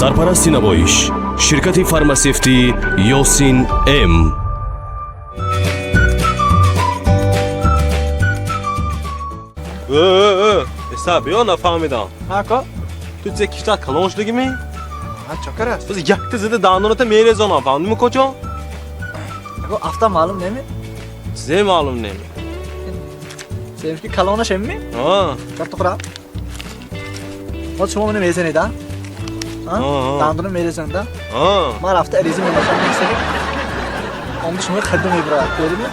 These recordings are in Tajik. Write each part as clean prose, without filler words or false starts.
Сарпарасти намоиш ширкати фармасевтӣ Ёсин М. Эса, биё, нафаҳмидам. Ҳа, ко? Ту чизе киштат калон шудагими? Ҳа, чокар аст. Биз якта зада дандоната мерезонам, фаҳмдими, кочон? Ако, афта маълум неми? Чизе маълум неми? Семишки калонаш эмми? Ҳа. Кар туқра. Ҳоз шумо мана мезанед, а? Ҳа. Дандона мерезонед, а? Ҳа. Ман рафта ариза менависам, мексаги. Онда шумо хадда мебарад, тӯрими?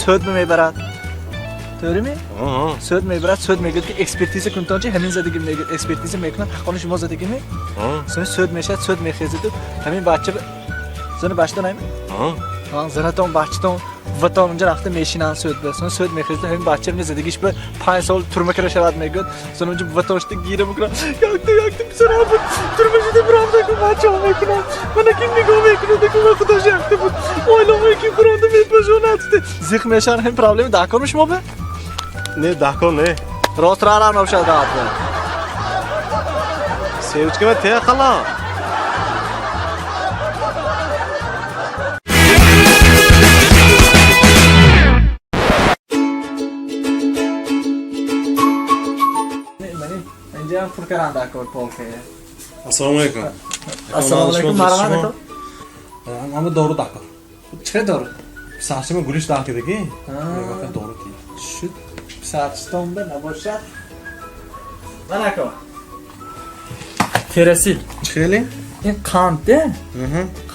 Суд мебарад. Тӯрими? Ҳа. Суд мебарад, суд мегӯяд, ки экспертиза кунтон чи ҳамин задагӣ мегӯяд, экспертиза мекунад, ҳаққони шумо задагӣ ме? Ҳа. Сони суд мешавад, суд мехезаду ҳамин бача зани бачатон ҳами? Ҳа. Ҳа, занатон, бачатон, ватон унҷа рафта мешинанд суд ба. Сони суд мехезаду ҳамин бача ҳамин задагиш ба 5 сол турма кира шавад мегӯяд. Сони унҷа ватон шуда гира мекунад. Якта, якта писарам буд, турма шуда бирам даку бачаҳо мекунам. Мана ким нигоҳ мекунад, даку ва худош якта буд. Оиламои ки хӯронда мепашонад. Зиқ мешаванд, ҳамин проблема даҳкор шумо ба? Не, даҳкор не. Рост ра набошад даҳкор. Семечка ма те қала. Инҷа пур кардан даҳкор полке. Ассалому алайкум. Ассалому алайкум, марҳамат ако. Ама дору даҳкор. Чӣ дору? Писарчама гулиш даҳкидаги. Дору ти. Шуд писарчатон ба набошад. Ман ако. Терасил. Чӣ хеле? Ин қанд де?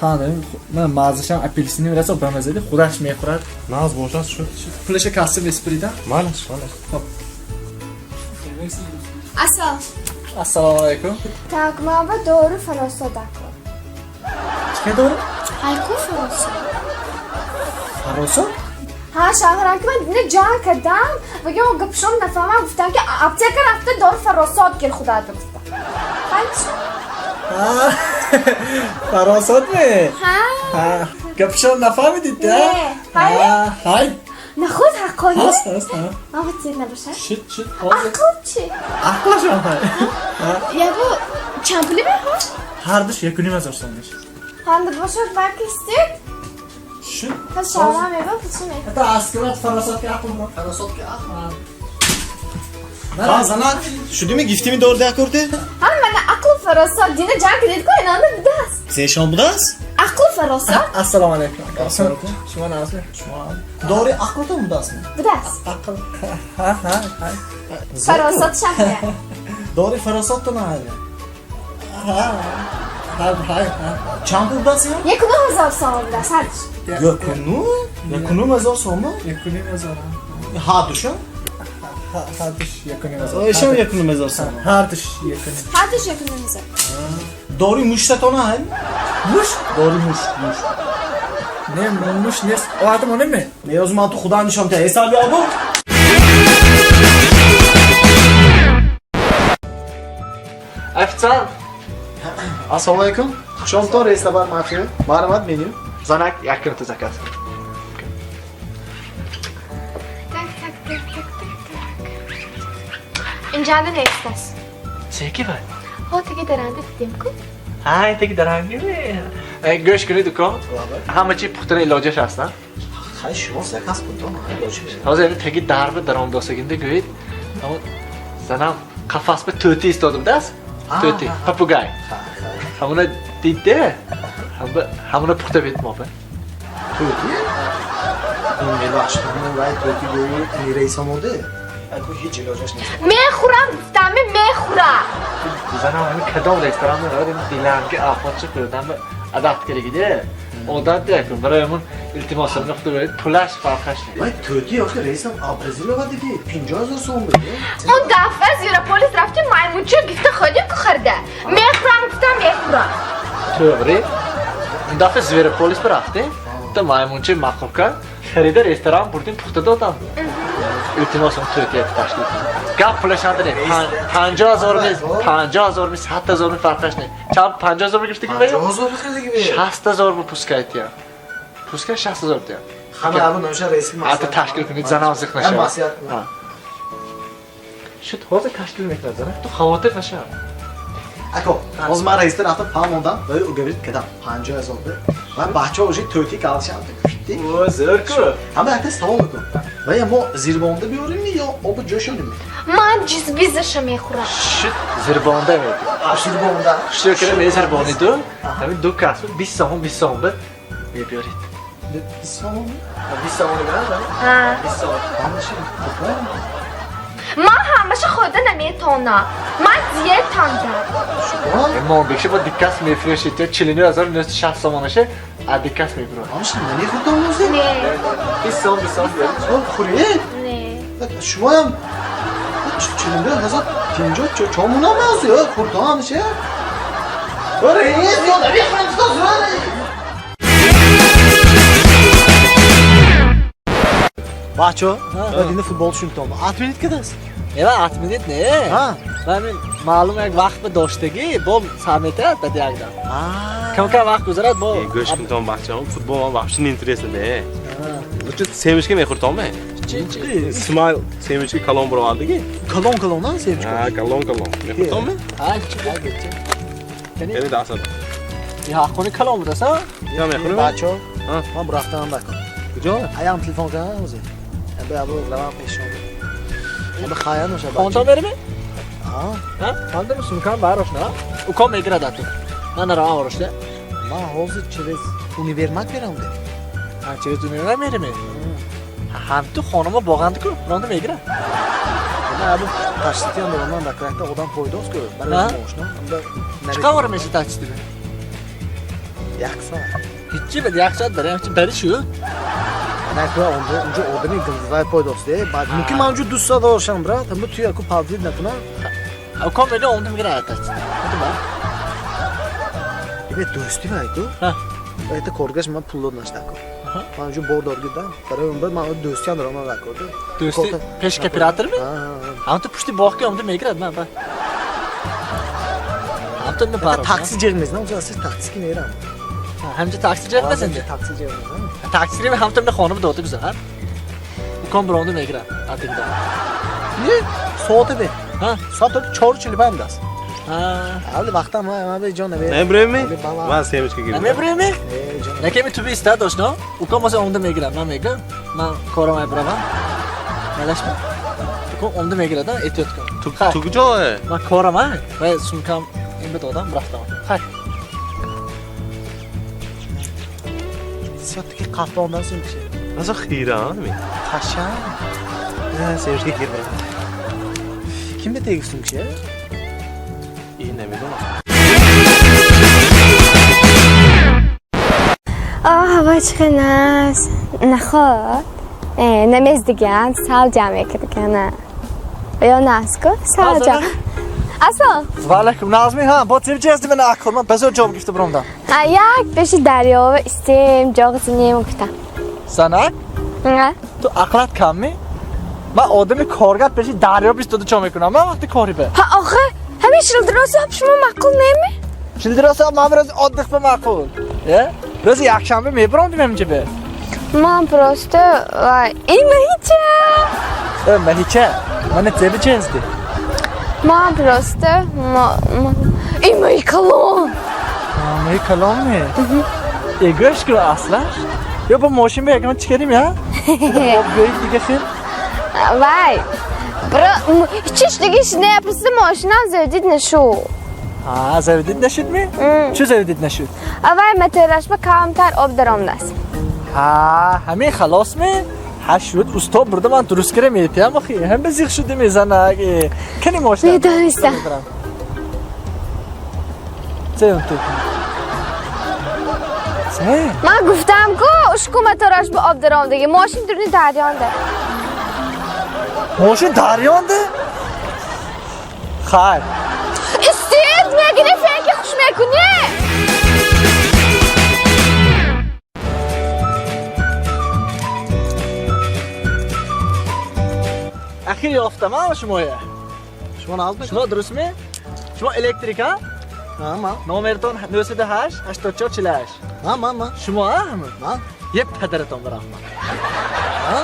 Қанд. Ман маззашам апелсини мераса ба маззади худаш мехӯрад. Нағз бошад, шуд. Пулаша касса месупуридам. Майлаш, майлаш. Хоб. Ассалом. Ассалому алайкум. Так, ман ба дору фаросо дакор. Чӣ дору? Ҳайку фаросо. Фаросо? Ҳа, шавҳарам ки ман дина ҷанг кардам, ва ё гапшон нафаҳмам, гуфтам ки аптека рафта дору фаросот гир худата гуфтам. Фаҳмидӣ? Фаросот ме? Ҳа. Ҳа. Гапшон нафаҳмидид, Не. Ҳай? Ҳай. Нахуд ҳаққони? Ҳаст, ҳаст, ҳа. Ама тир набошад? Шуд, шуд. Ақл чи? Ақлашам ҳай. Ябу чанд пули мехоҳ? Ҳардуш 1,5 ҳазор сом мешавад. Ҳанда бошад баркистед? Шуд. Пас шавҳарам мебо пучи мехоҳ. Это аскарат фаросот ки ақл мо. Фаросот ки ақл. Ҳа, занак, шудими гифтими дору даҳкорте? Ҳа, мана ақлу фаросот дина ҷанг кардед ку инанда будааст. Зешон будааст? Ақлу фаросот? Ассалому алайкум. Ассалому алайкум. Шумо нағзми? Шумо. Дори ақлтон будааст? Будааст. Ақл. Ҳа, ҳа, ҳа. Фаросот шаҳр. Дори фаросоттон ҳа. Ҳа. Ҳа, ҳа, ҳа. Чанд пул будааст ин? 1,5 ҳазор сом будааст ҳардуш. Якуну? 1,5 ҳазор сом? 1,5 ҳазор. Ҳардуша? Ҳардуш 1,5 ҳазор. Ишам 1,5 ҳазор сом. Ҳардуш 1,5. Ҳардуш 1,5 ҳазор. Дори муштатона ҳай? Муш? Дори муш, муш. Не, муш нест. Овардам онеме? Не, ҳозир ман ту худам нишон медиҳам. Эсал биё бу. Официант. Ассалому алайкум. Хушомдтон, ресторан мафия. Марҳамат, меню. Занак як килота заказ. Так, так, так, так, так, так. Инҷанда нест аст. Секи вай? Ҳо, теги даранда дидем ку? Ҳа, ин теги даранги. Гӯш кунед, уко. Ҳама чи пухтана илоҷаш аст, а? Хай, шумо заказ кунтон, илоҷ. Ҳозир ин теги дарба даромдосагинда гӯед. Ҳамон занам қафас ба тӯти истода будааст. Тӯти, попугай. Ҳамона дидде, ҳамона пухта бед мо ба. Тӯти? Мебахшид, ҳамон вай тӯти гӯи раис омоде. Аку ҳеҷ илоҷаш нест. Мехӯрам, гуфтам, мехӯрам. Занам ҳамин кадом ресторан меравад, ин диланги афотчи хӯрдан ба адат кардагиде. Одат якун, барои ҳамон илтимосам нухта гӯед, пулаш фарқаш нест. Вай тӯти охир раисам Бразилия диги 50 000 сом буд. Он дафъа Зверополис рафтем, маймунча гифта ходим ку харда. Мехӯрам, гуфтам, мехӯрам. To'g'ri. Un дафъа Зверополис рафтем, та маймунча маъқул кард, харида ресторан бурдем, пухта додам. Илтимосам тӯти ташкил кунед. Гап пулашанда не. 50 000 ми, 50 000 ми, 100 000 ми фарқаш не. Чанд 50 000 гирифтагӣ вай? 50 000 харидагӣ вай. 60 000 бу пускайтия. Пускай 60 000 тия. Ҳама абу намша раиси Ҳатто ташкил кунед, занам зиқ нашавад. Маслиҳат. Ҳа. Шуд, ҳозир ташкил мекунад занак, ту хавотир нашав. Ако, ҳозир ман раисда рафтам фаҳмондам ва уговорить кардам. 50 000 бе. Ман бачаҳо уже тӯти калшам. О, зӯр ку. Ҳама якта савол мекун. Ва мо зирбонда биёрем ё оби ҷӯшонем? Ман ҷизбизаша мехӯрам. Шит, зирбонда мегӯ. Зирбонда. Шуё кара мезирбони ду. Ҳамин ду кас 20 сомон 20 сомон ба мебиёред. 20 сомон? 20 сомон мебарам? Ҳа. 20 сомон. Ҳамаша Ман ҳамаша хӯрда наметавонам. Ман диетамда. Монбекша бо диккас мефурӯшед. 49 960 сомонаша а диккас мебурад. Ҳамаша намехӯрдам ҳозир? Не. 20 сомон 20 сомон биёред. Хӯред? Не. Шумоям 49 050 чомунам ҳозир хӯрдам ҳамаша. Раис, ё намехӯрам, зӯр. Бачо, дина футбол шунтом. Отменить кадаст? Ева отменить не. Ман маълум як вақт ба доштагӣ бо сар метаҳад баъд якдам. Кам-кам вақт гузарад бо. Гӯш кунтон бачаҳо, футбол ман вообще неинтересно не. Лучше семечка мехӯртон ме? Чи чи? Смайл семечка калон буровардиги. Калон калон на семечка? Ҳа, калон калон. Мехӯртон ме? Ҳа, чи чи? Яъне дастад. И ҳаққони калон будааст, ҳа? Я мехӯрем? Бачо, ман бурафтанам бакун. Куҷо? Аям телефон кардам ҳозир. Аба абу равам пешон. Аба хаян оша бачо. Хонтон мереми? Ҳа. Ҳа? Хонтон сумкам барош на? Уком мегирад ату. Ман наравам орошда. Ман ҳозир через универмаг мерам де. Ҳа, через универмаг мереми? Ҳам ту хонума боғанд ку, ронда мегирад. Ман абу ташрифиам дорам, ман дар якта одам пойдост ку, барои мошина. Чӣ қавора меши такси? Як соат. Ҳичи бад як соат барам, чи бари шу? Накӯ онҷо онҷо одами гилдизай пойдост, э. Баъд мумкин ман онҷо 2 соат дошам, брат, ҳама ту яку падвид накунам. Уком мега онда мегирад такси. Ибе дӯсти вай ку? Это коргаш ман пул дод нашдаку. Ман онҷо бор дод гирдам. Барои он ман дӯстиам дорам ман вай корда. Дӯсти пеш кооператор ми? Ҳам ту пушти боғ ки онда мегирад ман ба. Ҳам ту паро. Такси ҷеғ мезанам, онҷо асли такси ки мерам. Ҳамҷо такси ҷеғ мезанӣ? Такси ҷеғ мезанам. Такси ри ҳам ту хонум дода гузар. Уком биронда мегирад. Атигда. Не, соате бе. Ҳа? Соат 4:45 аст. Ҳа. Ҳали вақтам ман бе ҷон набе. Намебуреми? Ман семечка гирифтам. Намебуреми? Накеми ту биста дошно? Уком оса онда мегирад. Ман мегам. Ман корам ай биравам. Малашма. Уком онда мегирад, эҳтиёт кун. Ту куҷо? Ман корам ай. Ва сумкам ин ба додам, рафтам. Хай. Все-таки қафондан семечка. Азо хира, ми? Қашан? Семечка гирдам. Ким бе теги сумка? И намедонам. Оҳ, ҳаво чӣ хел наход. Намездиган, сал ҷамъ мекардиган. Ё наску, сал ҷамъ. Асло. Ва алайкум, Назми, ҳа, бо чӣ чиз ман акл, ман базор ҷавоб гирифта биромдам. Ҳа, як пеши дарё истем, ҷоғ зинем гуфтам. Занак? Ҳа. Ту ақлат кам ми? Ман одами коргар пеши дарё бистода чо мекунам? Ман вақти кори бе. Ҳа, охе, ҳамин шилдиросиёб шумо маъқул неми? Шилдиросиёб ман рӯзи отдых ба маъқул. Э? Рӯзи якшанбе мебиромдим ҳаминҷа бе. Ман просто вай, ин маҳича. Э, маҳича, мана тебе чезди? Ман просто ин маҳи калон. Маҳи калон ме? Э, гӯш кун аслаш. Ё бо мошин бе ягон чӣ кардим, я? Обгӯи дига хел. Вай, бро, чиш диги не, просто мошинам заведить нашуд. А, заведить нашуд ми? Чӣ заведить нашуд? А вай мотораш ба камтар об даромдааст. Ҳа, ҳамин халос ми? Ҳа шуд, усто бурда ман дуруст кара метиҳам охи. Ҳам ба зиқ шуда мезанак. Кани мошина? Медонистам. Це он ту. Це? Ман гуфтам ку, ушку мотораш ба об даромдаги. Мошин дуруни дарёнда. Мошин дарёнда? Хайр. Истед мегири фенки хуш мекунӣ? Ахир ёфтам шумоя. Шумо наз мекунед? Шумо дуруст ми? Шумо электрика? Ҳа, ман. Номертон 908 84 48. Ҳа, ман, ман. Шумо ҳа? Ман. Е падаратон барам ман. Ҳа?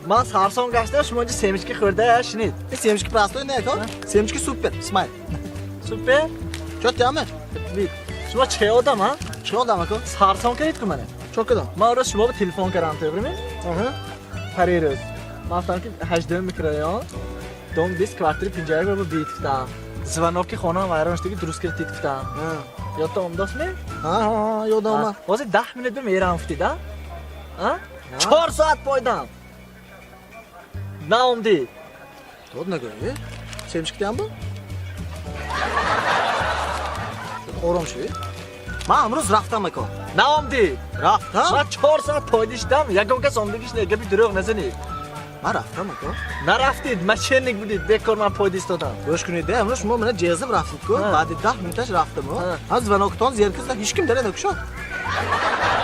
Ман сарсон гаштам, шумо инҷа семечки хӯрда шинид. Э, семечки простой не, ко? Семечки супер, смайл. Супер. Чо тяме? Бит. Шумо чӣ одам, а? Чӣ одам ако? Сарсон кардед ку мана? Чо кардам? Ман рӯз шумо ба телефон кардам, тоғрими? Аҳа. Парирӯз. Ман гуфтам ки 18 микрорайон, дом 20, квартира 51 ба бит гуфтам. Звонок и хонаам вайрон шудаги дуруст кард тит гуфтам. Ёдта омадост ме? Ҳа, ҳа, ёдам омад. Ҳозир 10 минут мерам гуфтид, а? А? 4 соат пойдам. Наомдид. Дод нагӯй. Семечка тиям бу? Ором шуд. Ман амрӯз рафтам ако. Наомдид. Рафтам? Ман 4 соат пойда шудам, ягон кас омдагиш не, гапи дурӯғ назанед. Ман рафтам ако. Нарафтид, мошенник будид, бекор ман пойда истодам. Гӯш кунед, амрӯз шумо мана ҷезиб рафтид ку. Баъди 10 минуташ рафтам. Ҳа, звонок тон зер кизда ҳеч ким дара накушод.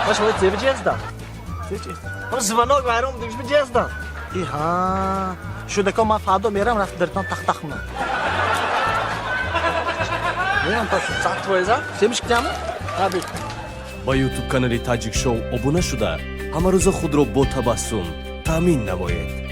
Ман шумо зеби ҷездам. Ман звонок вайрон будагиш ба ҷездам. И ҳа. Шудако ман фардо мерам рафт дартон тах-тах ман. Мерам пас. 100%, а? Семечка тияму? Ҳа, бит. Ба ютуб канали Таҷик Шоу обуна шуда, ҳамарӯза худро бо табассум таъмин намоед.